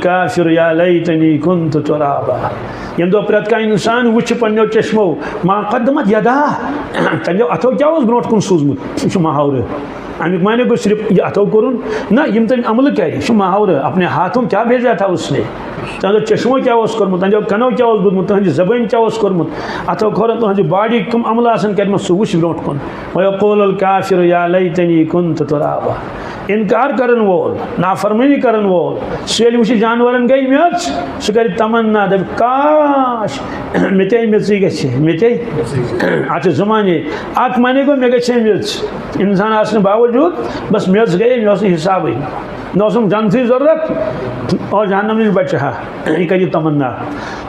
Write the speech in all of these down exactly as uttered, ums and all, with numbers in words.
الکافر یا لیتنی کنت ترابا۔ ییٚمہِ دۄہ پرٛٮ۪تھ کانٛہہ اِنسان وٕچھِ پنٛنیو چشمو، ما قدمت یدا، تَمہِ دۄہ اَتھو کیٛاہ اوس برٛونٛٹھ کُن سوٗزمُت؟ یہِ چھُ محاورٕ۔ اَمیُک معنی گوٚو صرف یہِ اَتھو کوٚرُن؟ نہ، یِم تٔمۍ عملہٕ کَرِ، یہِ چھُ محاورٕ۔ اپنے ہاتھوں کیا بھیجا تھا اس نے؟ تُہٕنٛدیو چشمو کیٛاہ اوس کوٚرمُت؟ تُہٕنٛدیو کَنو کیٛاہ اوس بوٗزمُت؟ تُہٕنٛدِ زبٲنۍ کیٛاہ اوس کوٚرمُت؟ اَتھو کھۄرن تُہٕنٛزِ باڈی کٕم عملہٕ آسَن کَرِمَژٕ، سُہ وٕچھِ برٛونٛٹھ کُن۔ وَیَقُولُ الْکَافِرُ یا لَیْتَنِی کُنْتُ تُرَابًا۔ اِنکار کَرَن وول، نافرمٲنی کَرَن وول، سُہ ییٚلہِ وٕچھِ جانوَرَن گٔے میٚژ، سُہ کَرِ تمنا، دَپہِ، کاش، مےٚ تہِ ہے میٚژٕے گژھِ، مےٚ تہِ ہے۔ اَتھ چھِ زٕ معنی۔ اَکھ معنی گوٚو، مےٚ گژھِ ہے میٚژ۔ اِنسان آسنہٕ باوجوٗد، بَس میٚژ گٔیے، مےٚ اوس نہٕ حِسابٕے۔ نہ اوسُم جنتٕچ ضروٗرت، اور جہنم نِش بچہٕ ہا۔ یہِ کَرِ یہِ تمنا۔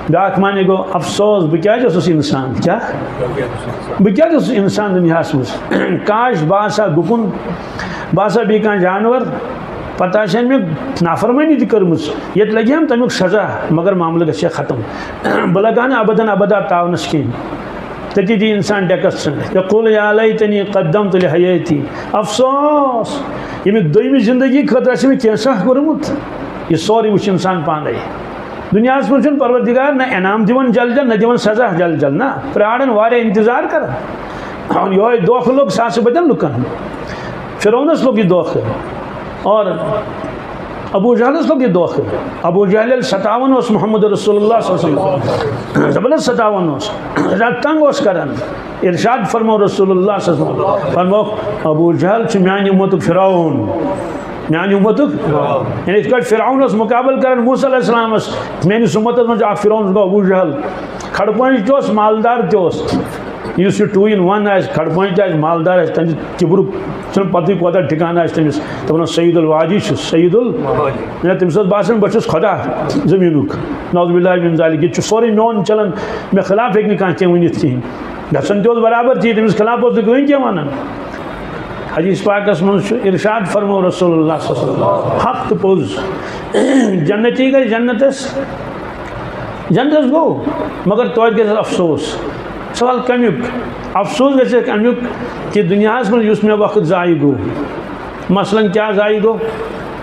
بیٛاکھ معنی گوٚو افسوس، بہٕ کیٛازِ اوسُس اِنسان؟ کیٛاہ؟ بہٕ کیٛازِ اوسُس اِنسان دُنیاہَس منٛز؟ کاش بہٕ آسہٕ ہا گُپُن، بہٕ آسہٕ ہا بیٚیہِ کانٛہہ جانور، پَتہٕ آسہِ ہا مےٚ نافرمٲنی تہِ کٔرمٕژ، ییٚتہِ لَگہِ ہَم تَمیُک سزا، مگر معاملہٕ گژھِ ہا ختم۔ بہٕ لَگہٕ ہا نہٕ ابداً ابدا تاونَس کِہیٖنۍ۔ تٔتی دی اِنسان ڈٮ۪کَس ژھٕنٛڈ۔ یقول یا لیتنی قدمت لحیاتی۔ افسوس، ییٚمہِ دوٚیمہِ زندگی خٲطرٕ آسہِ مےٚ کینٛژھا کوٚرمُت۔ یہِ سورُے وٕچھِ اِنسان پانَے۔ دُنیاہَس منٛز چھُنہٕ پروردگار نہ انعام دِوان جل جل، نہ دِوان سزا جل جل، نہ، پرٛاران، واریاہ انتظار کران۔ یِہوٚے دھوکہٕ لوٚگ ساسہٕ بٔدٮ۪ن لُکَن۔ فرعونَس لوٚگ یہِ دھوکہٕ۔ اور ابو جہلس لوٚگ یہِ دھوکہٕ۔ ابو جہل ییٚلہِ ستاوان اوس محمد رسول اللہ صلی اللہ علیہ وسلم، زبردست ستاوان اوس، زیادٕ تنگ اوس کران۔ ارشاد فرمو رسول اللہ صلی اللہ علیہ وسلم، فرمو، ابو جہل چھُ میانہِ امتُک فرعون۔ میانہِ امتُک، یعنی یِتھ کٲٹھۍ فرعون اوس مقابل کران موسیٰ علیہ السلامس، میٲنِس امتس منٛز چھُ اکھ فرعون، سُہ گوٚو ابو جہل۔ کھڑپٲنٛج تہِ اوس، مالدار تہِ اوس۔ یُس یہِ ٹوٗ اِن وَن آسہِ، کھڑپٲنٛج تہِ آسہِ، مالدار آسہِ، تٔمِس کِبرُک چھُنہٕ پَتہٕ کوتاہ ٹھِکانہٕ آسہِ تٔمِس۔ دَپان سیدالوادی چھُ، سیدال-، یعنی تٔمِس اوس باسان، بہٕ چھُس خۄدا زٔمیٖنُک۔ نعوذ باللہ من ذالک، ییٚتہِ چھُ سورُے میون چَلان، مےٚ خلاف ہیٚکہِ نہٕ کانٛہہ کینٛہہ ؤنِتھ کِہیٖنۍ۔ گژھان تہِ اوس برابر تی، تٔمِس خلاف اوس نہٕ کٕہٕنۍ کینٛہہ وَنان۔ حدیث پاکَس منٛز چھُ ارشاد فرمو رسول اللہ صلی اللہ علیہ وسلم، حق تہٕ پوٚز۔ جنتی گژھِ جنتَس، جنتَس گوٚو، مگر توتہِ گژھِ افسوس۔ سوال کَمیُک؟ افسوس گژھِ اَمیُک کہِ دُنیاہَس منٛز یُس مےٚ وقت ضایع گوٚو، مثلاً کیٛاہ ضایع گوٚو؟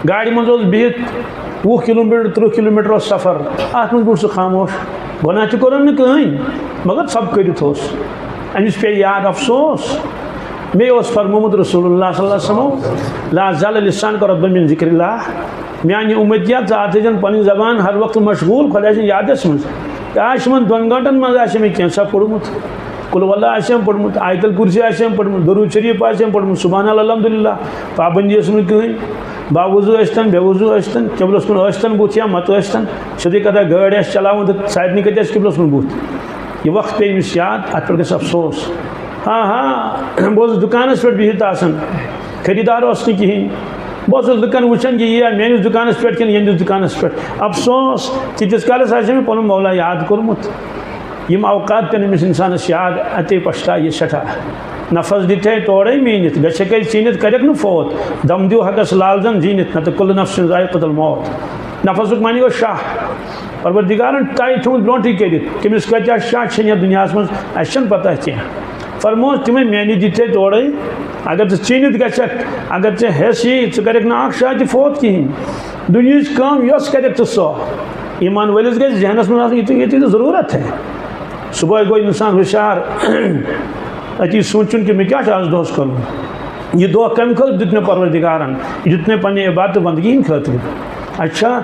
گاڑِ منٛز اوس بِہِتھ وُہ کِلوٗ میٖٹر، تٕرٛہ کِلوٗ میٖٹر اوس سفر، اَتھ منٛز بیوٗٹھ سُہ خاموش، گۄناہ تہِ کوٚرُن نہٕ کٕہٕنۍ، مگر سب کٔرِتھ اوس۔ أمِس پیٚیہِ یاد افسوس۔ مے اوس فرمومُت رسول اللہ صلی اللہ علیہ وسلم، لا زال لسانک رطبا من ذکر اللہ۔ میانہِ اُمتیا، ژٕ آسہٕ زن پنٕنۍ زبان ہر وقتہٕ مشغوٗل خۄداے سٕنٛدِ یادس منٛز۔ کاش، یِمن دۄن گٲنٛٹن منٛز آسہِ مےٚ کینٛژھا پوٚرمُت۔ قل ہو اللہ آسہِ ہم پوٚرمُت، آیت الکرسی آسہِ ہم پوٚرمُت، درود شریف آسہِ ہم پوٚرمُت، سبحان اللہ، الحمدللہ، پابندی ٲسٕم نہٕ کٕہٕنۍ، باوضوٗ ٲسۍتن، بے وضوٗ ٲسۍتن، قبلس کُن ٲسۍتن بُتھ یا مت ٲسۍتن، سیوٚدُے کتھا گٲڑۍ آسہِ چلاوان تہٕ سارنٕے کتہِ آسہِ قبلس کُن بُتھ۔ یہِ وقت پیٚیہِ أمِس یاد، اَتھ پٮ۪ٹھ گژھِ افسوس۔ ہاں، ہاں، بہٕ اوسُس دُکانَس پٮ۪ٹھ بِہِتھ آسان، خریٖدار اوس نہٕ کِہیٖنۍ۔ بہٕ اوسُس لُکَن وٕچھان کہِ یہِ یِیہِ میٛٲنِس دُکانَس پٮ۪ٹھ کِنہٕ یِہِنٛدِس دُکانَس پٮ۪ٹھ۔ افسوس، تیٖتِس کالَس آسہِ مےٚ پَنُن مولا یاد کوٚرمُت۔ یِم اوقات پٮ۪ن أمِس اِنسانَس یاد، اَتے پَشتاو یہِ سٮ۪ٹھاہ۔ نفس دِتھے تورے میٖنِتھ، گژھکھے ژیٖنِتھ کَرٮ۪کھ نہٕ فوت۔ دم دیو حقس لال زن زیٖنِتھ، نتہٕ کُلہٕ نفسن ذائقۃ الموت۔ نفسُک معنی گوٚو شاہ۔ پروردگارن طے تھوٚومُت برونٛٹھٕے کٔرِتھ، کٔمِس کۭتیاہ شاہ چھِ یَتھ دُنیاہَس منٛز، اَسہِ چھَنہٕ پتہ کینٛہہ۔ فرمووُس تِمَے میٛانہِ دِتھے تورے، اگر ژٕ ژیٖنِتھ گژھکھ، اگر ژےٚ حٮ۪س یی، ژٕ کَرَکھ نہٕ اَکھ شاہ تہِ فوت کِہیٖنۍ۔ دُنیہٕچ کٲم یۄس کَرَکھ ژٕ سۄ۔ ایمان وٲلِس گژھِ ذہنَس منٛز آسُن، یہِ تہِ، یہِ تہِ ضروٗرت ہے۔ صُبحٲے گوٚو اِنسان ہُشار، أتی سونٛچُن کہِ مےٚ کیٛاہ چھُ آز دۄہَس کوٚرمُت؟ یہِ دۄہ کَمہِ خٲطرٕ دیُت مےٚ پروردگارَن؟ یہِ دیُت مےٚ پنٛنہِ عبادت بندگی ہِنٛدِ خٲطرٕ۔ اچھا،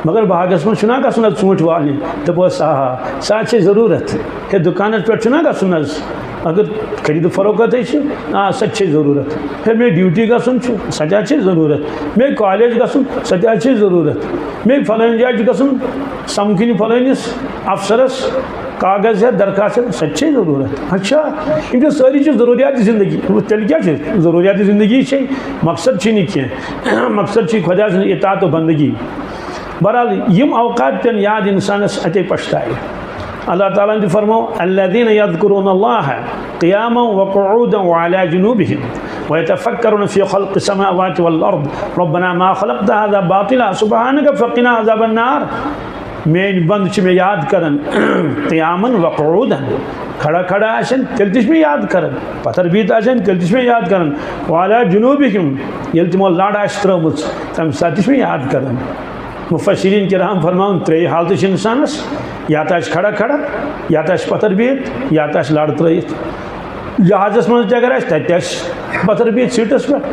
مگر باغَس منٛز چھُنہ گژھُن حظ ژوٗنٛٹھۍ والنہِ؟ دوٚپہَس، آ، سۄ حظ چھے ضروٗرت۔ ہے، دُکانَس پٮ۪ٹھ چھُنہ گژھُن حظ؟ اگر خرید و فروخت ہے چھِ، آ، سۄ تہِ چھے ضروٗرت۔ ہے، مےٚ ڈیوٹی گژھُن چھُ، سۄ تہِ حظ چھے ضروٗرت۔ مےٚ کالج گژھُن، سۄ تہِ حظ چھے ضروٗرت۔ مےٚ فلٲنۍ جایہِ چھُ گژھُن، سمکھٕنۍ فلٲنِس افسرس، کاغذ ہٮ۪تھ، درخاست ہٮ۪تھ، سۄ تہِ چھے ضروٗرت۔ اچھا، یِم چھِ سٲری چھِ ضروٗریات زندگی۔ تیٚلہِ کیٛاہ چھِ؟ ضروٗریات زندگی چھے، مقصد چھُے نہٕ کینٛہہ۔ مقصد چھُے خۄداے سٕنٛز اطاعت و بندگی۔ بہرحال، یِم اوقات پٮ۪ن یاد اِنسانَس، اَتے پَشتاوِ۔ اللہ تعالیٰ ہَن تہِ فرمو، الذين يذكرون الله قياما وقعودا وعلى جنوبهم ويتفكرون في خلق السماوات والأرض ربنا ما خلقت هذا باطلا سبحانك فقنا عذاب النار۔ میٲنۍ بنٛد چھِ مےٚ یاد کران، قیامن وقعودن، کھڑا کھڑا آسن، تیٚلہِ تہِ چھِ مےٚ یاد کران، پتھر بِہِتھ آسن، تیٚلہِ تہِ چھِ مےٚ یاد کران، وعلی جنوبہم، ییٚلہِ تِمو لڑ آسہِ ترٲومٕژ، تمہِ ساتہٕ تہِ چھِ مےٚ یاد کران۔ مفسرین کرام فرماوان، ترٛیٚیہِ حالتہٕ چھِ انسانس، یا تہٕ آسہِ کھڑا کھڑا، یا تہٕ آسہِ پتھر بِہِتھ، یا تہٕ آسہِ لڑ ترٲیِتھ۔ جہازس منٛز تہِ اگر آسہِ، تتہِ تہِ آسہِ پتھر بِہِتھ سیٖٹس پٮ۪ٹھ۔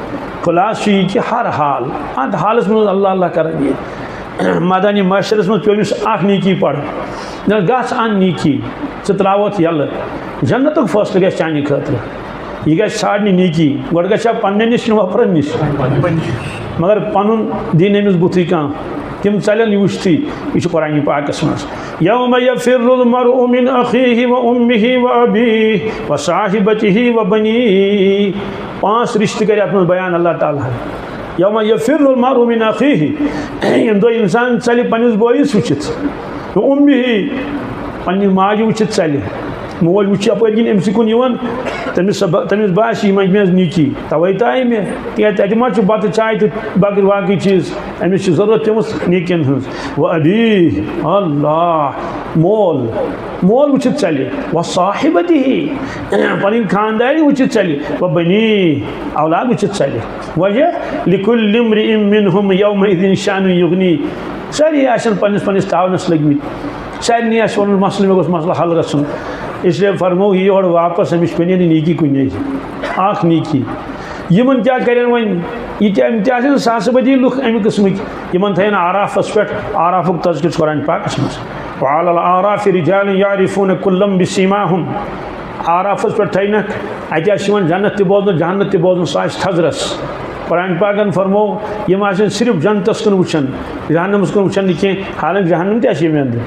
خلاصہٕ چھُ یہِ کہِ ہر حال، اتھ حالس منٛز اللہ اللہ کران یہِ۔ مٲدانِ محشرس منٛز پیوٚو أمِس اکھ نیکی پرٕنۍ۔ نہ، گژھ ان نیکی، ژٕ تراوتھ یلہٕ۔ جنتُک فٲصلہٕ گژھِ چانہِ خٲطرٕ۔ یہِ گژھِ ژھانڈنہِ نیکی۔ گۄڈٕ گژھِ ہا پننہِ نِش کِنہٕ وۄپرن نِش؟ مگر پنُن دی نہٕ أمِس بُتھٕے کانٛہہ۔ تِم ژلن یہِ وٕچھتھٕے۔ یہِ چھُ قرآنِ پاکس منٛز۔ یوم یفر المرء من اخیہ و امہ و ابیہ و صاحبتہ و بنیہ۔ پانٛژھ رشتہٕ کرِ اتھ منٛز بیان اللہ تعالیٰ ہن۔ یوم یفر المرء من اخیہ۔ ییٚمہِ دۄہ انسان ژلہِ پننِس بٲیِس وٕچھِتھ۔ و امہ، پننہِ ماجہِ وٕچھِتھ ژلہِ۔ موج وٕچھِ اپٲرۍ کِنۍ أمۍ سٕے کُن یِوان، تٔمِس سا-، تٔمِس باسہِ یہِ منٛگہِ مےٚ نیکی، توے تہِ آیہِ مےٚ۔ تِکیٛازِ تَتہِ ما چھُ بَتہٕ چاے تہٕ باقٕے باقٕے چیٖز، أمِس چھِ ضروٗرت پیٚمٕژ نیکیَن ہٕنٛز۔ و ابیہ، اللہ، مول، مول وٕچھِتھ ژلہِ۔ و صاحبتہ، پنٕنۍ خانداری وٕچھِتھ ژلہِ۔ و بنیہ، اولاد وٕچھِتھ ژلہِ۔ وجہ، لکل امرئ منہم یومئذ شأن یغنیہ۔ سٲری آسن پننِس پننِس تاونس لٔگۍ مٕتۍ۔ سارنٕے آسہِ وَنُن، مسلہٕ، مےٚ گوٚژھ مسلہٕ حل گژھُن۔ اس لیے فرموو یہِ یورٕ واپس، أمِس چھِ کُنے نہٕ نیکی کُنے۔ اکھ نیکی۔ یِمن کیٛاہ کرن وۄنۍ؟ یہِ تہِ، یِم تہِ آسن ساسہٕ بٔدی لُکھ اَمہِ قٕسمٕکۍ۔ یِمن تھاون آرافس پٮ۪ٹھ، آرافُک تذکر چھُ قرآن پاکس منٛز۔ وعلی الاعراف رجال یعرفون کلا بسیماہم۔ آرافس پٮ۪ٹھ تھاونکھ، اَتہِ آسہِ یِوان جنت تہِ بوزنہٕ، جہنت تہِ بوزنہٕ، سُہ آسہِ تھزرس۔ قرآن پاکن فرموو، یِم آسن صرف جنتس کُن وٕچھان، جہنمس کُن وٕچھان نہٕ کینٛہہ، حالانکہ جہنم تہِ آسہِ ییٚمہِ اندٕ۔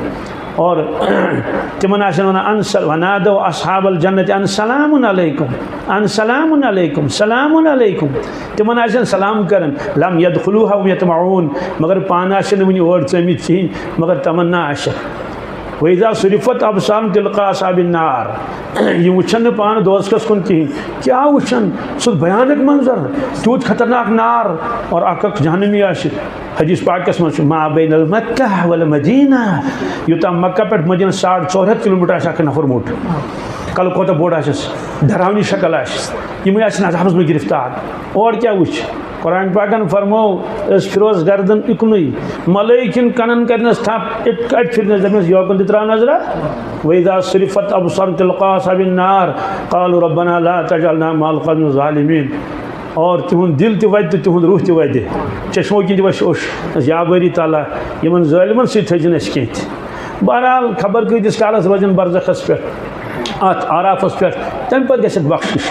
اور تِمن آسن ونان، ان سل-، ونادوا اصحاب الجنت ان سلام علیکم، ان سلام علیکم، سلام علیکم۔ تِمن آسن سلام کران، لم یدخلوها وهم یطمعون، مگر پانہٕ آسن نہٕ وُنہِ اور ژٲمٕتۍ کِہینۍ، مگر تمنا آسن۔ وَإِذَا صُرِفَتْ أَبْصَارُهُمْ تِلْقَاءَ أَصْحَابِ النَّارِ۔ یِم وٕچھن نہٕ پانہٕ دوزخس کُن کِہینۍ۔ کیٛاہ وٕچھن؟ سُہ بھیانک منظر، تیوٗت خطرناک نار۔ اور اکھ اکھ جہنمی آسہِ۔ حدیث پاکس منٛز چھُ، ما بین المکہ والمدینہ، یوٚتام مکہ پٮ۪ٹھ مدینہ ساڑ ژور ہتھ کلوٗمیٹر آسہِ اکھ نفر موٚٹ۔ کلہٕ کوٗتاہ بوٚڑ آسٮ۪س، ڈراونی شکل آسہِ۔ یِمے آسن عذابس منٛز گرفتار۔ اور کیٛاہ وٕچھ؟ قرآن پاکن فرموو، أسۍ پھِروس گردن اُکنُے۔ ملٲیِک یِن کنن کرنس تھپھ، اِتھ کٲٹھۍ پھِرنس دپنس، یوکُن تہِ تراو نظرا۔ وَإِذَا صُرِفَتْ أَبْصَارُهُمْ تِلْقَاءَ أَصْحَابِ النَّارِ قَالُوا رَبَّنَا لَا تَجْعَلْنَا مَعَ الْقَوْمِ الظَّالِمِينَ۔ اور تِہُنٛد دِل تہِ وَدِ تہٕ تِہُنٛد روح تہِ وَدِ۔ چشمو کِنۍ تہِ وَسہِ اوٚش۔ یا بٲری تعالیٰ، یِمن ظٲلمن سۭتۍ تھٲوزِ نہٕ اَسہِ کینٛہہ تہِ۔ بہرحال، خبر کۭتِس کالس روزن برزخس پٮ۪ٹھ، اتھ آرافس پٮ۪ٹھ، تمہِ پتہٕ گژھٮ۪کھ بخشش۔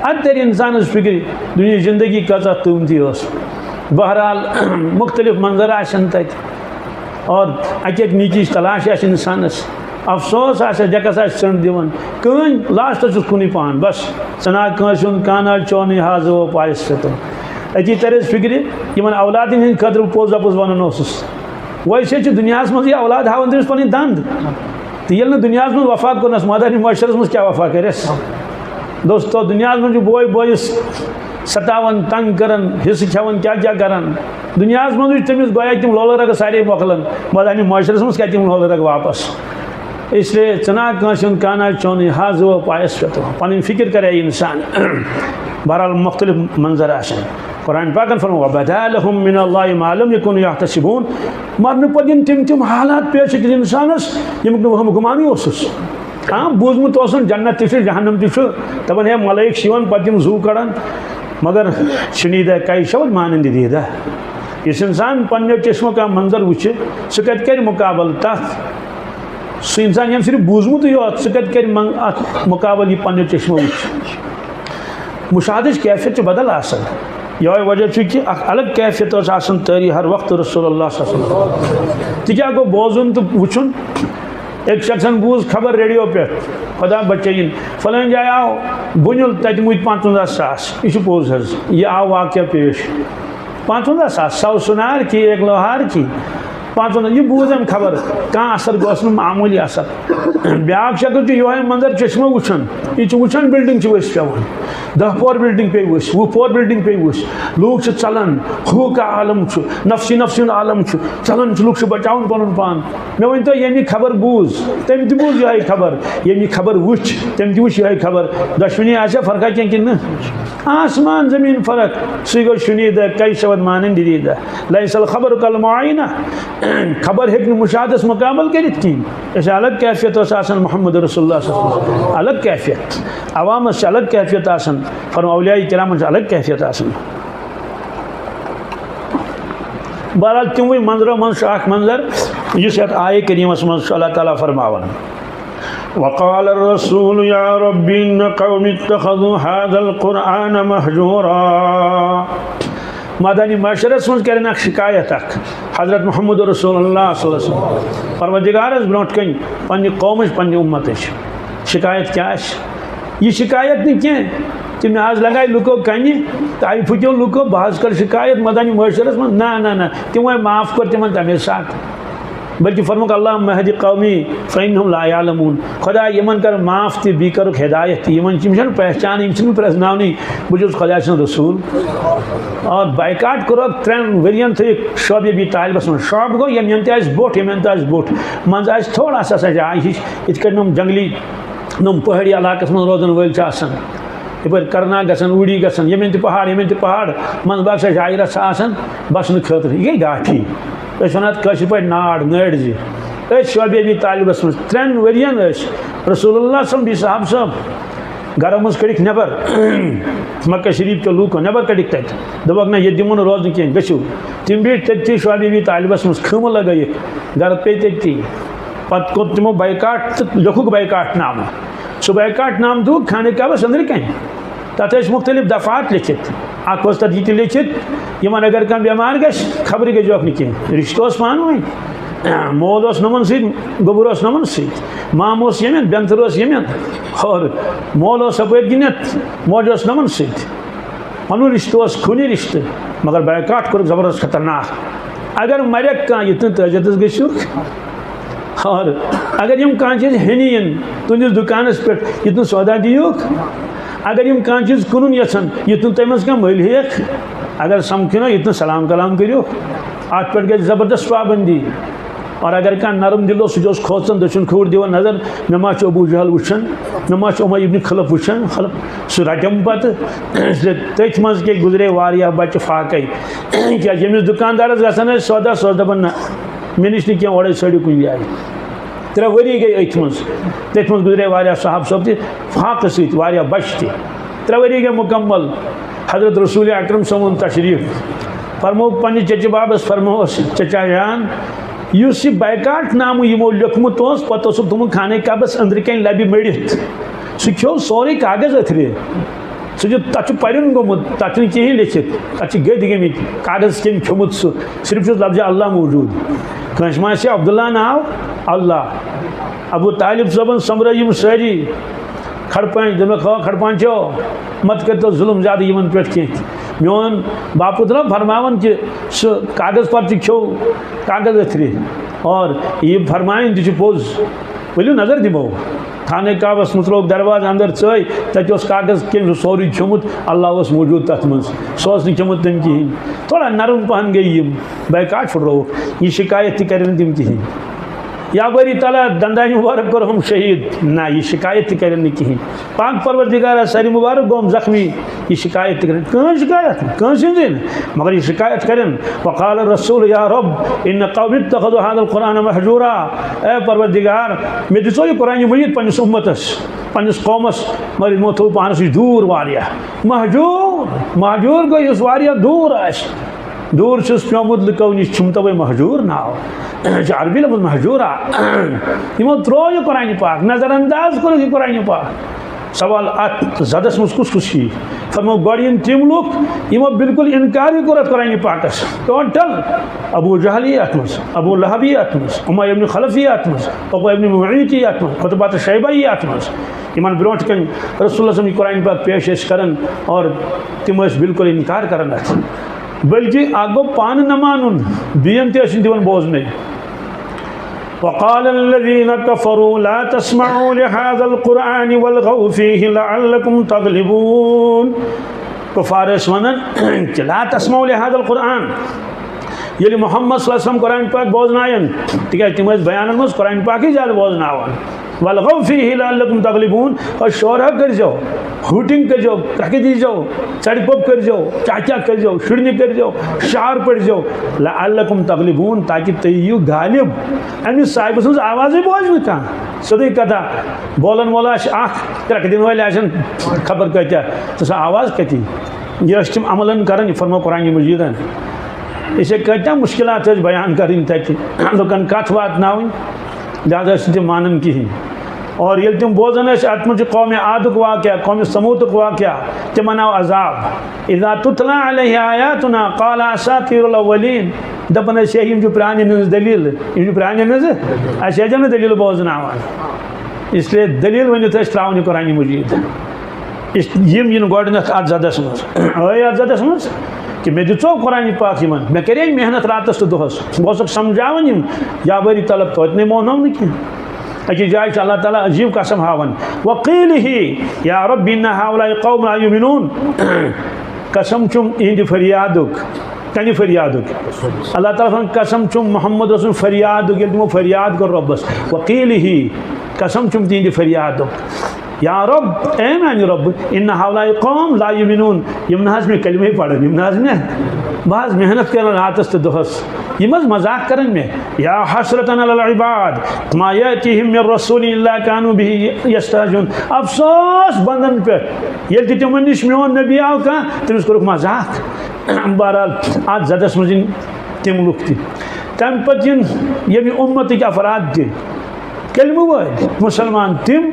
اتہِ ترِ انسانس فکرِ، دُنیاہٕچ زندگی کۭژاہ قۭمتی ٲس۔ بہرحال، مختلف منظر آسن تتہِ، اور اکہِ اکہِ نیکی ہٕنٛز تلاش آسہِ انسانس۔ افسوس آسہِ، جکس آسہِ ژٔنٛڈ دِوان۔ کٕہٕنۍ، لاسٹس چھُس کُنُے پان، بس۔ ژٕ نا کٲنٛسہِ ہُنٛد کانہہ، چونُے حاض و پایس فتو۔ أتی ترِ اَسہِ فکرِ، یِمن اولادن ہٕنٛدِ خٲطرٕ بہٕ پوٚز اپُز ونان اوسُس۔ ویسے چھُ دُنیاہَس منٛز یہِ اولاد ہاوان تٔمِس پَنٕنۍ دَنٛد۔ تہٕ ییٚلہِ نہٕ دُنیاہَس منٛز وفا کوٚرنَس، مٲدانِ محشرَس منٛز کیٛاہ وفا کَرٮ۪س؟ دوستو، دُنیاہَس منٛز چھُ بوے بٲیِس ستاوان، تنٛگ کَران، حصہٕ کھٮ۪وان، کیٛاہ کیٛاہ کَران۔ دُنیاہَس منٛز چھُ تٔمِس گویا تِم لولہٕ رَگہٕ سارے مۄکلان۔ مٲدانِ محشرَس منٛز کَتہِ یِم لولہٕ رَگہٕ واپَس؟ اس لیے ژٕ نا کٲنٛسہِ ہُنٛد کانہہ چھونٕے، حاض و پایَس پٮ۪ٹھ پَنٕنۍ فِکِر کَرے اِنسان۔ بہرحال، مُختٔلِف منظر آسَن۔ قرآن پاکن فرموو، "وَبَدَا لَهُم مِّنَ اللَّهِ مَا لَمْ يَكُونُوا يَحْتَسِبُونَ"۔ مرنہٕ پتہٕ یِن تِم تِم حالات پیش أکِس اِنسانَس، ییٚمیُک نہٕ وہم گُمانٕے اوسُس۔ ہاں، بوٗزمُت اوسُن، جنت تہِ چھُ، جہنم تہِ چھُ۔ دَپان، ہے، ملٲیِک چھِ یِوان، پتہٕ یِم زُو کڑان۔ مگر شنیدہ کیشو مانند دیدہ۔ یُس اِنسان پننیو چشمو کانٛہہ منظر وٕچھِ، سُہ کتہِ کرِ مُقابلہٕ تتھ؟ سُہ اِنسان، ییٚمۍ صرف بوٗزمُتٕے یوت، سُہ کتہِ کرِ من-، اتھ مُقابلہٕ، یہِ پننیو چشمو وٕچھِ؟ مشاہدٕچ کیفیت چھِ بدل آسان۔ یِہوٚے وجہ چھُ کہِ اکھ الگ کیفیت ٲس آسان طٲری ہر وقتہٕ رسول اللہ صلی اللہ علیہ وسلم۔ تہِ کیٛاہ گوٚو بوزُن تہٕ وٕچھُن؟ أکۍ شخصن بوٗز خبر ریڈیو پٮ۪ٹھ، خدا بچٲیِن، فلٲنۍ جایہِ آو بُنیُل، تَتہِ مُتۍ پنٛژوَنٛزاہ ساس۔ یہِ چھُ پوٚز حظ، یہِ آو واقعہ پیش۔ پنٛژوَنٛزاہ ساس، سو سُنار کی، ایک لوہار کی۔ پانٛژن، یہِ بوٗز أمۍ خبر، کانٛہہ اثر گوس نہٕ، معموٗلی اثر۔ بیٛاکھ شخص چھُ یِہوٚے منظر چشمہٕ وٕچھان، یہِ چھُ وٕچھان بلڈنگ چھِ ؤسۍ پٮ۪وان، دَہ پور بلڈنگ پیٚیہِ ؤسۍ، وُہ پور بلڈنگ پیٚیہِ ؤسۍ، لوٗکھ چھِ ژلان، ہُہ کانٛہہ عالم چھُ، نفسی نفسی ہُنٛد عالم چھُ، ژلان چھِ لوٗکھ، چھِ بچاوان پنُن پان۔ مےٚ ؤنۍ تو، ییٚمہِ خبر بوٗز، تٔمۍ تہِ بوٗز یِہوٚے خبر، ییٚمہِ خبر وٕچھ، تٔمۍ تہِ وٕچھ یِہوٚے خبر۔ دۄشوٕنی آسیا فرقہ کینٛہہ کِنہٕ نہٕ؟ آسمان زمین فرق۔ سُے گوٚو شنیدہ، کیف ود مانندہ دیدہ۔ لیس الخبر کالمعاینہ۔ خبر ہیٚکہِ نہٕ مشاہدس مقابل کٔرِتھ کِہیٖنۍ۔ أسۍ الگ کیفیت ٲس آسان محمد رسول اللہ صلی اللہ علیہ وسلم۔ الگ کیفیت۔ عوامس چھِ الگ کیفیت آسان۔ فرمو اولیاء کرامن چھِ الگ کیفیت آسان۔ بہرحال، تِموٕے منظرو منٛز چھُ اکھ منظر، یُس یتھ آیہِ کریمس منٛز چھُ اللہ تعالیٰ فرماوان۔ وقال الرسول يا رب إن قوم اتخذوا هذا القرآن مهجورا۔ مٲدانِ محشرس منٛز کرن اکھ شکایت اکھ حضرت محمد رسول اللہ صلی اللہ علیہ وسلم پروردگارس برونٛٹھ کنہِ پننہِ قومٕچ، پننہِ امتٕچ۔ شکایت کیٛاہ آسہِ؟ یہِ شکایت نہٕ کینٛہہ کہِ مےٚ حظ لگایہِ لُکو کنہِ تہٕ آیہِ پھُکیو لُکو، بہٕ حظ کرٕ شکایت مٲدانِ محشرس منٛز۔ نہ، نہ، نہ، تِمو ہے معاف کوٚر تِمن تمے ساتہٕ۔ بلکہ فرموک، اللہم اہد قومی فإنہم لا یعلمون۔ خدا، یِمن کر معاف تہِ بیٚیہِ کرُکھ ہدایت تہِ۔ یِمن، یِم چھنہٕ پہچان، یِم چھِنہٕ پرٛزناونٕے، بہٕ چھُس خدا سُنٛد رسول۔ اور بائیکاٹ کوٚرُکھ ترٛٮ۪ن ؤرین، تھٲیِکھ شعبے ابی طالبس منٛز۔ شعب گوٚو، یِمن تہِ آسہِ بوٚٹھ، یِمن تہِ آسہِ بوٚٹھ۔ منٛزٕ آسہِ تھوڑا سا سا جاے ہِش، یِتھ کٔنۍ یِم جنگلی، یِم پہٲڑی علاقس منٛز روزن وٲلۍ چھِ آسان۔ یپٲرۍ کرناگ گژھان، اوٗڑی گژھان، ییٚمٮ۪ن تہِ پہاڑ، ییٚمٮ۪ن تہِ پہاڑ، منٛزٕ باگ سۄ جایہِ رژھا آسان بسنہٕ خٲطرٕ۔ یہِ گٔے ڈاٹھی۔ أسۍ وَنان اَتھ کٲشِر پٲٹھۍ ناڑ، نٲڑۍ زِ۔ أسۍ شعبے ابی طالبس منٛز ترٛٮ۪ن ؤرین ٲسۍ رسول اللہ صٲب بیٚیہِ صحابہٕ صٲب گرو منٛز کٔڑِکھ نٮ۪بر۔ مکہ شریف کیو لوٗکو نٮ۪بر کٔڑِکھ تَتہِ۔ دوٚپُکھ، "نہ، ییٚتہِ دِمو نہٕ روزنہٕ کینٛہہ، گٔژھِو۔" تِم بیٖٹھۍ تٔتھی شعبے ابی طالبس منٛز، خۭمہٕ لگٲیِکھ، گرٕ پیٚیہِ تٔتھی۔ پتہٕ کوٚر تِمو بائیکاٹ تہٕ لیوٚکھُکھ بائیکاٹ نامہٕ۔ سُہ بائیکاٹ نامہٕ دیُتکھ خانہ کعبس أنٛدرٕ کنہِ۔ تتھ ٲسۍ مختلف دفعات لیٚکھِتھ۔ اکھ اوس تتھ یہِ تہِ لیٚکھِتھ، یِمن اگر کانٛہہ بٮ۪مار گژھِ، خبرٕ گٔژھۍ یوکھ نہٕ کینٛہہ۔ رشتہٕ اوس پانہٕ ؤنۍ۔ مول اوس نۄمن سۭتۍ، گوٚبُر اوس نۄمن سۭتۍ، مام اوس ییٚمٮ۪ن، بٮ۪نتھٕر اوس ییٚمٮ۪ن۔ اور مول اوس ہپٲرۍ کِنٮ۪تھ، موج اوس نۄمن سۭتۍ۔ پنُن رشتہٕ اوس خوٗنی رشتہٕ، مگر بائیکاٹ کوٚرُکھ زبردست خطرناک۔ اگر مرٮ۪کھ کانٛہہ، یُتھ نہٕ تٲجِرس گٔژھِو۔ اور اگر یِم کانٛہہ چیٖز ہیٚنہِ یِن تُہنٛدِس دُکانس پٮ۪ٹھ، یُتھ نہٕ سودا دِیوکھ۔ اگر یِم کانٛہہ چیٖز کٕنُن یژھن، یُتھ نہٕ تۄہہِ منٛز کانٛہہ مٔلۍ ہیٚیَکھ۔ اگر سمکھنو، یُتھ نہٕ سلام کلام کٔرِو۔ اتھ پٮ۪ٹھ گژھِ زبردست پابندی۔ اور اگر کانٛہہ نرم دِل اوس، سُہ تہِ اوس کھوژان، دٔچھُن کھووُر دِوان نظر، مےٚ ما چھُ ابو جہل وٕچھان، مےٚ ما چھُ عمر ابن خلف وٕچھان، خلف۔ سُہ رٹٮ۪م پتہٕ۔ تٔتھۍ منٛز کیٛاہ گُزرے واریاہ بچہِ فاقے۔ کیٛازِ ییٚمِس دُکاندارس گژھان ٲسۍ سودا، سُہ اوس دپان، "نہ، مےٚ نِش نہٕ کینٛہہ، اورَے ژھٲنٛڈِو کُنہِ جایہِ۔" ترٛےٚ ؤری گٔے أتھۍ منٛز۔ تٔتھۍ منٛز گُزرے واریاہ صحابہٕ صٲب تہِ فاقہٕ سۭتۍ، واریاہ بچہِ تہِ۔ ترٛےٚ ؤری گٔے مُکمل۔ حضرت رسول اکرم صٲبُن تشریف فرموو پننہِ چچہِ بابس، فرمووس، "چچا جان، یُس یہِ بائیکاٹ نامہٕ یِمو لیوٚکھمُت اوس، پتہٕ اوسُکھ تھوٚمُت خانہ کعبس أنٛدرٕ کنہِ لبہِ مٔڑِتھ، سُہ کھیوٚو سورُے کاغذ أتھرِ۔ سُہ چھُ، تَتھ چھُ پَرُن گوٚمُت، تَتھ چھُنہٕ کِہیٖنۍ لیٚکھِتھ، تَتھ چھِ گٔدۍ گٔمٕتۍ، کاغذ کٔمۍ کھیوٚمُت سُہ، صرف چھُس لفظِ اللہ موجود۔" کٲنٛسہِ ما آسہِ عبداللہ ناو؟ اللہ۔ ابو طالب صٲبن سۄمبرٲے یِم سٲری کھڑپانچ، دوٚپمَکھ، "ہو کھڑپانچو، مت کٔرۍتو ظُلُم زیادٕ یِمن پٮ۪ٹھ کینٛہہ۔" میون باپُت نہ فرماوان کہِ سُہ کاغذ پرچہِ کھیوٚو کاغذ أتھرِ، اور یہِ فرمایُن تہِ چھُ پوٚز۔ ؤلِو نظر دِمو۔ خانہ کعبس منٛز ترٛووُکھ دروازٕ اندر ژٲے، تتہِ اوس کاغذ کٔمۍ سُہ سورُے کھیوٚمُت، اللہ اوس موجود تتھ منٛز، سُہ اوس نہٕ کھیوٚمُت تٔمۍ کِہیٖنۍ۔ تھوڑا نرم پہن گٔے یِم، بائیکاٹ پھُٹرووُکھ۔ یہِ شکایت تہِ کرن نہٕ تِم کِہیٖنۍ۔ یا باری تعالیٰ دندانہِ مبارک کوٚرہم شہیٖد، نہ، یہِ شکایت تہِ کرن نہٕ کِہیٖنۍ۔ پاک پروردگارا سرِ مبارک گوٚوم زخمی، یہِ شکایت تہِ کرن۔ کٕہٕنۍ شکایت نہٕ، کٲنٛسہِ ہٕنٛزٕے نہٕ، مگر یہِ شکایت کرن۔ وقال الرسول یا رب ان قوم اتخذوا هذا القرآن مهجورا۔ اے پروردگار، مےٚ دِژو یہِ قرآن مجید پننِس امتس، پننِس قومس، مگر یِمو تھوٚو پانس نِش دوٗر واریاہ۔ مہجور، مہجور گوٚو یُس واریاہ دوٗر آسہِ۔ دوٗر چھُس پیومُت لُکو نِش، چھُم توے مہجور ناو۔ یہِ چھُ عربی لفظ مہجورا۔ یِمو ترٛوو یہِ قرآن پاک، نظر انداز کوٚرُکھ یہِ قرآن پاک۔ سوال، اتھ زدس منٛز کُس کُس چھُ یہِ؟ فرمو، گۄڈٕ یِن تِم لُکھ، یِمو بالکل انکار یہِ کوٚر اتھ قرآن پاکس۔ ٹوٹل ابو جہل یی اتھ منٛز، ابو لہب یی اتھ منٛز، امیہ ابن خلف یی اتھ منٛز، عقبہ ابن معیط یی اتھ منٛز، عتبہ تہٕ شیبہ یی اتھ منٛز۔ یِمن برونٛٹھ کنہِ رسول اللہ صلی اللہ علیہ وسلم یہِ قرآن پاک پیش ٲسۍ کران اور تِم ٲسۍ بالکل انکار کران اتھ۔ بلکہ اکھ گوٚو پانہٕ نہ مانُن، بیٚین تہِ ٲسِن دِوان بوزنَے۔ وقال الذين كفروا لا تسمعوا لهذا القرآن والغوا فيه لعلكم تغلبون۔ کفار ٲسۍ وَنان کہ لا تسمعوا لهذا القرآن، ییٚلہِ محمد صلی اللہ علیہ وسلم قرآن پاک بوزناون، تِکیٛازِ تِم ٲسۍ بیانن منٛز قرآن پاکٕے زیادٕ بوزناوان۔ والغوا فيه لعلكم تغلبون، اور شورہ کٔرزیو، ہُٹِنگ کٔرزیو، کرٛکھٕ دیٖزیو، ژَرِ پوٚپ کٔرزیو، چاہ چاہ کٔرزیو، شُرنہِ کٔرزیو، شعر پٔرزیو، لعلكم تغلبون، تاکہِ تُہۍ یِیِو غالب۔ أمِس صاحبہٕ سٕنٛز آوازٕے بوزِ نہٕ کانٛہہ۔ سیوٚدُے کتھا، بولن وول آسہِ اکھ، کرٛکھٕ دِنہٕ وٲلۍ آسن خبر کۭتیاہ، تہٕ سۄ آواز کتہِ یی؟ یہِ ٲسۍ تِم عملن کران، یہِ فرموو قرآن مجیدن۔ أسۍ ہے کۭتیاہ مُشکلات ٲسۍ بیان کرٕنۍ تتہِ، لُکن کتھ واتناوٕنۍ، لہذا ٲسۍ نہٕ تِم مانان کِہیٖنۍ۔ اور ییٚلہِ تِم بوزان ٲسۍ، اتھ منٛز چھُ قومِ عادُک واقعہ، قومِ ثموٗدُک واقعہ، تِمن آو عذاب۔ اذا تتلى عليه آياتنا قال اساطير الاولين۔ دپان ٲسۍ، ہے، یِم چھِ پرٛانٮ۪ن ہٕنٛز دٔلیٖل، یِم چھِ پرٛانٮ۪ن ہٕنٛز، اَسہِ ٲسۍ نہٕ دٔلیٖل بوزناوان۔ اس لیے دٔلیٖل ؤنِتھ ٲسۍ ترٛاوان یہِ قرآن مجیٖد۔ اس-، یِم یِن گۄڈٕنٮ۪تھ اَتھ زدس منٛز۔ ٲے اَتھ زدس منٛز کہ مےٚ دِژو قرآن پاک یِمن، مےٚ کَرے محنت راتس تہٕ دۄہس، بہٕ اوسُکھ سمجھاوان یِم، یا بٲری طلب توتہِ نے مونو نہٕ کینٛہہ۔ أکِس جایہِ چھُ اللہ تعالیٰ عجیٖب قسم ہاوان، وقیلہ یا رب ان ہؤلاء قوم لا یؤمنون۔ قسم چھُم اِہِنٛدِ فریادُک، کَنہِ فریادُک؟ اللہ تعالیٰ سُنٛد قسم چھُم محمد رسول فریادُک، ییٚلہِ تِمو فریاد کوٚر رۄبَس، وقیلہ، قسم چھُم تِہِنٛدِ فریادُک۔ یا رب، اے میانہِ رب، ان ہؤلاء قوم لا یؤمنون، یِم نہ حظ مےٚ کلمے پرن، یِم نہ حظ مےٚ، بہٕ حظ محنت کران راتس تہٕ دۄہس، یِم حظ مذاق کرن مےٚ۔ یا حسرة علی العباد ما یأتیہم من رسول الا کانوا بہ یستہزئون۔ افسوس بندن پہ، ییٚلہِ تہِ تِمن نِش میون نبی آو کانٛہہ، تٔمِس کوٚرُکھ مذاق۔ بہرحال، اتھ زدس منٛز یِن تِم لُکھ تہِ، تمہِ پتہٕ یِن ییٚمہِ اُمتٕکۍ افراد تہِ، کلمہٕ وٲلۍ مُسلمان تِم،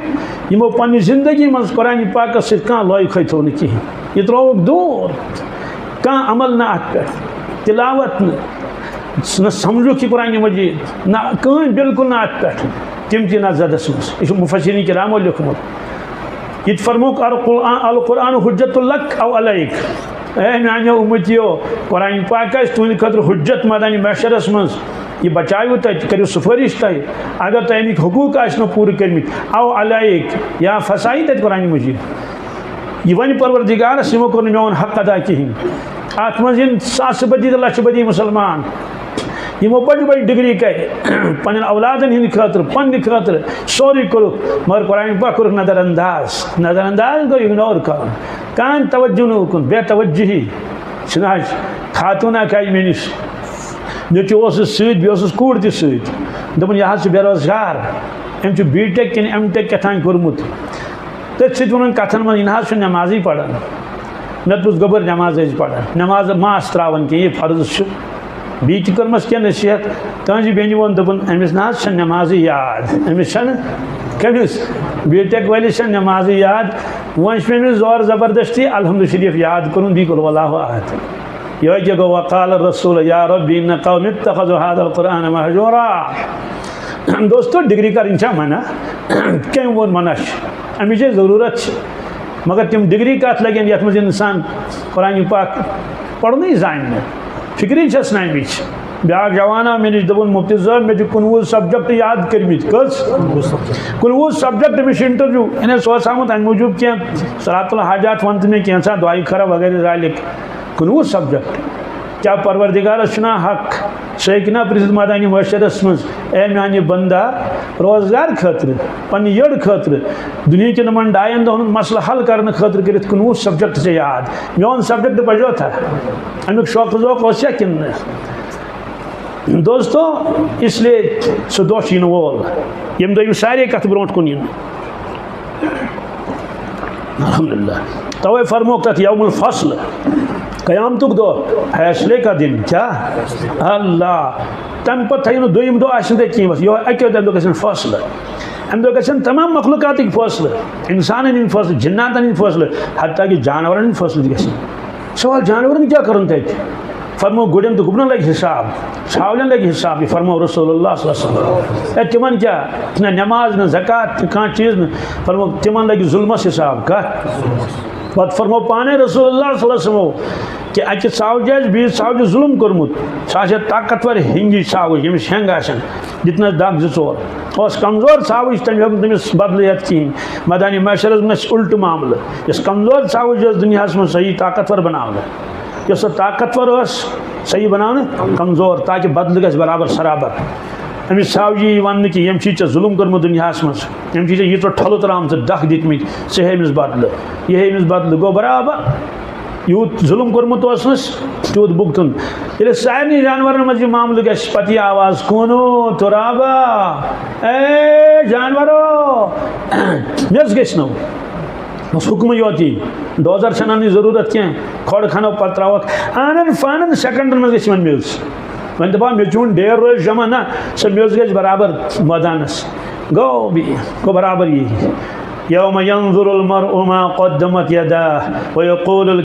یِمو پننہِ زندگی منٛز قرآن پاکس سۭتۍ کانٛہہ لایقٕے تھوٚو نہٕ کِہیٖنۍ۔ یہِ ترٛووُکھ دوٗر، کانٛہہ عمل نہٕ اتھ پٮ۪ٹھ، تلاوت نہٕ، نہ سمجھُکھ یہِ قرآن مجیٖد، نہ کٕہٕنۍ، بالکل نہٕ اتھ پٮ۪ٹھ۔ تِم تہِ نہ زدس منٛز۔ یہِ چھُ مفسرین کرامو لیوٚکھمُت۔ یہِ تہِ فرمووُکھ، القرآن، القرآن حجت لک او علیک۔ اے میانیو امتیو، قرآن پاک آسہِ تُہنٛدِ خٲطرٕ حجت میدانِ محشرس منٛز۔ یہِ بچاوِ تۄہہِ، تہِ کٔرِو سفٲرِش تۄہہِ، اگر تۄہہِ اَمِکۍ حقوٗق آسنو پوٗرٕ کٔرمٕتۍ، او علیک، یا پھسایہِ تَتہِ قرآن مجیٖد۔ یہِ وَنہِ پروردگارس، یِمو کوٚر نہٕ میون حق ادا کِہیٖنۍ۔ اَتھ منٛز یِن ساسہٕ بٔدی تہٕ لَچھٕ بٔدی مُسلمان، یِمو بَجہِ بَجہِ ڈگری کَرِ، پنٛنٮ۪ن اولادن ہِنٛدِ خٲطرٕ، پنٛنہِ خٲطرٕ، سورُے کوٚرُکھ، مگر قرآن پاک کوٚرُکھ نظر انداز۔ نظر انداز گوٚو، اِگنور کَرُن، کانٛہہ توجہ نہٕ اُکُن، بے توجہی۔ چھِنہٕ حظ، خاتوٗن اکھ آیہِ مےٚ نِش، نیٚچوٗ اوسُس سۭتۍ، بیٚیہِ اوسُس کوٗر تہِ سۭتۍ۔ دوٚپُن، یہِ حظ چھُ بے روزگار، أمۍ چھُ بی ٹیک کِنہٕ ایم ٹیک کیٛاہ تام کوٚرمُت۔ تٔتھۍ سۭتۍ ووٚنُن کَتھن منٛز، یہِ نہ حظ چھُنہٕ نٮ۪مازٕے پَران۔ مےٚ دوٚپُس، گوٚبُر، نٮ۪ماز ٲسۍ پَران، نٮ۪ماز ماس ترٛاوان کینٛہہ، یہِ فرض چھُ۔ بیٚیہِ تہِ کٔرمَس کینٛہہ نصیحت۔ تٕہٕنٛزِ بیٚنہِ ووٚن، دوٚپُن، أمِس نہ حظ چھَنہٕ نٮ۪مازٕے یاد، أمِس چھَنہٕ، کٔمِس؟ بی ٹیک وٲلِس چھَنہٕ نٮ۪مازٕے یاد۔ وۄنۍ چھُ مےٚ أمِس زور زبردستی الحمد شریٖف یاد کوٚرمُت، بیٚیہِ قل ہو اللہ احد۔ یِہوٚے کیٛاہ گوٚو؟ وقال الرسول یا رب ان قوم اتخذوا هذا القرآن مهجورا۔ دوستو، ڈگری کرٕنۍ چھا منع؟ کٔمۍ ووٚن منع چھِ؟ اَمِچ ہے ضروٗرت چھِ۔ مگر تِم ڈگری کتھ لگن یتھ منٛز انسان قرآن پاک پرنُے زانہِ نہٕ، فکرٕے چھس نہٕ اَمِچ۔ بیٛاکھ جوان آو مےٚ نِش، دوٚپُن، مفتی صٲب، مےٚ چھِ کُنوُہ سبجیکٹ یاد کٔرمٕتۍ۔ کٔژ؟ کُنوُہ سبجیکٹ۔ مےٚ چھُ انٹرویو، یعنی سُہ اوس آمُت امہِ موٗجوٗب کینٛہہ صلاۃ الحاجات ون تہٕ مےٚ کینٛژھا دعایہِ خٲرا وغیرہ ذالک۔ کُنوُہ سبجیکٹ۔ کیٛاہ پروردگارس چھُنا حق؟ سُہ ہیٚکہِ نا پرٛژھِتھ میدانِ محشرس منٛز، اے میانہِ بندا، روزگار خٲطرٕ، پننہِ یٔڑ خٲطرٕ، دُنیہکٮ۪ن یِمن ڈاین دۄہن ہُنٛد مسلہٕ حل کرنہٕ خٲطرٕ کٔرِتھ کُنوُہ سبجیکٹ ژےٚ یاد؟ میون سبجیکٹ بچیو تھا؟ امیُک شوق ذوق اوس یا کِنہٕ نہٕ؟ دوستو، اس لیے سُہ دۄہ چھُ یِنہٕ وول، ییٚمہِ دۄہ یِم سارے کتھٕ برونٛٹھ کُن یِن۔ الحمدللہ۔ توے فرمووُکھ تتھ یوم الفصل، قیامتُک دۄہ، فیصلے کا دن۔ کیا؟ اللہ۔ تمہِ پتہٕ تھٲیِو نہٕ دوٚیِم دۄہ آسہِ نہٕ تۄہہِ کینٛہہ، بس یِہوٚے اَکے دۄہ، اَمہِ دۄہ گژھن فٲصلہٕ۔ اَمہِ دۄہ گژھن تمام مخلوقاتٕکۍ فٲصلہٕ، انسانن ہٕنٛدۍ فٲصلہٕ، جناتن ہٕنٛدۍ فٲصلہٕ، حتیٰ کہ جانورن ہٕنٛدۍ فٲصلہٕ تہِ گژھن۔ سوال، جانورن کیٛاہ کرُن تتہِ؟ فرموو، گُرٮ۪ن تہٕ گُپنن لگہِ حساب، ژھاولٮ۪ن لگہِ حساب۔ یہِ فرموو رسول اللہ صلی اللہ علیہ وسلم۔ اے، تِمن کیٛاہ؟ نہ نماز، نہ زکوٰۃ، نہ کانٛہہ چیٖز نہٕ۔ فرموو، تِمن لگہِ ظلمس حساب۔ کتھ؟ پتہٕ فرموو پانے رسول اللہ صلی اللہ علیہ وسلمو، کہ اَکہِ ژھاوجہِ آسہِ بیٚیِس ژھاوجہِ ظُلُم کوٚرمُت، سُہ آسہِ ہا طاقتور ہٮ۪نٛگِج ژھاوٕج، ییٚمِس ہٮ۪نٛگ آسن، دِتنَس دَگ زٕ ژور۔ اوس کمزور ژھاوٕج، تٔمۍ ہیوٚک نہٕ تٔمِس بدلہٕ ہٮ۪تھ کِہیٖنۍ۔ میدانِ محشرَس منٛز گژھِ اُلٹہٕ معاملہٕ۔ یۄس کمزور ژھاوٕج ٲس دُنیاہَس منٛز، سۄ یی طاقتور بناونہٕ۔ یۄس سۄ طاقتور ٲس، سۄ یی بناونہٕ کمزور، تاکہِ بدلہٕ گژھِ برابر سرابر۔ أمِس ژھاوجہِ یی وننہٕ کہِ ییٚمۍ چھُے ژےٚ ظُلُم کوٚرمُت دُنیاہَس منٛز، ییٚمۍ چھُے ژےٚ ییٖژاہ ٹھۄلہٕ ترٛامژٕ، دَکھ دِتمٕتۍ، ژٕ ہے أمِس بدلہٕ، یہِ ہے أمِس بدلہٕ۔ گوٚو برابر؟ یوٗت ظُلُم کوٚرمُت اوسنَس، تیوٗت بُگتُن۔ ییٚلہِ سارنٕے جانوَرَن منٛز یہِ معاملہٕ گژھِ، پَتہٕ یہِ آواز، "کونو تُرابا، اے جانوَرو، میٚژ گٔژھۍ نو۔" بس حُکمٕے یوت یی، ڈوزر چھَنہٕ اَننٕچ ضروٗرت کینٛہہ، کھۄڑ کھنو پَتہٕ ترٛاوَکھ، آنَن فانَن سیکنڈَن منٛز گژھِ یِمَن میٚژ۔ وۄنۍ دَپان، "مےٚ چون ڈیر روزِ جمع نہ، سۄ میٚژ گژھِ برابر مٲدانَس۔" گوٚو بی-، گوٚو برابر یی۔ یوم ینظر المرء ما قدمت یداه ویقول